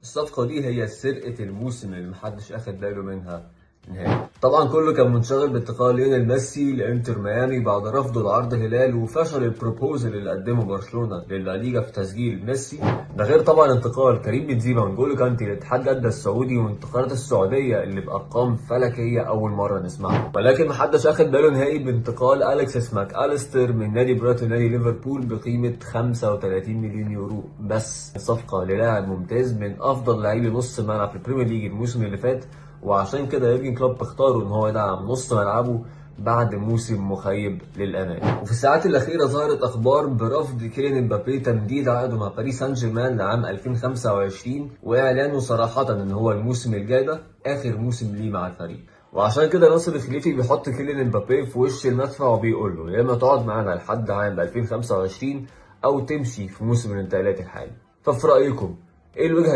الصفقة دي هي سرقه الموسم اللي محدش اخد باله منها نهائي. طبعا كله كان منشغل بانتقال ليونيل ميسي لانتر ميامي بعد رفضه لعرض الهلال وفشل ال proposal اللي قدمه برشلونة للليجا في تسجيل ميسي، ده غير طبعا انتقال كريم بنزيما ونجولو كانتي لاتحاد جده السعودي وانتقالات السعودية اللي بارقام فلكيه اول مرة نسمعها. ولكن محدش اخد باله نهائي بانتقال اليكسيس ماك اليستر من نادي برايتون نادي ليفربول بقيمة 35 مليون يورو بس، صفقة للاعب ممتاز من افضل لاعبي نص الملعب في البريمير ليج الموسم اللي فات، وعشان كده يورجن كلوب اختاره ان هو يدعم نص ملعبه بعد موسم مخيب للامال. وفي الساعات الاخيرة ظهرت اخبار برفض كيليان امبابي تمديد عقده مع باريس سان جيرمان لعام 2025، واعلانه صراحة ان هو الموسم الجاي ده اخر موسم ليه مع الفريق. وعشان كده ناصر الخليفي بيحط كيليان امبابي في وش المدفع وبيقول له يا اما تقعد معانا لحد عام 2025 او تمشي في موسم الانتقالات الحالي. ففي رايكم ايه الوجهة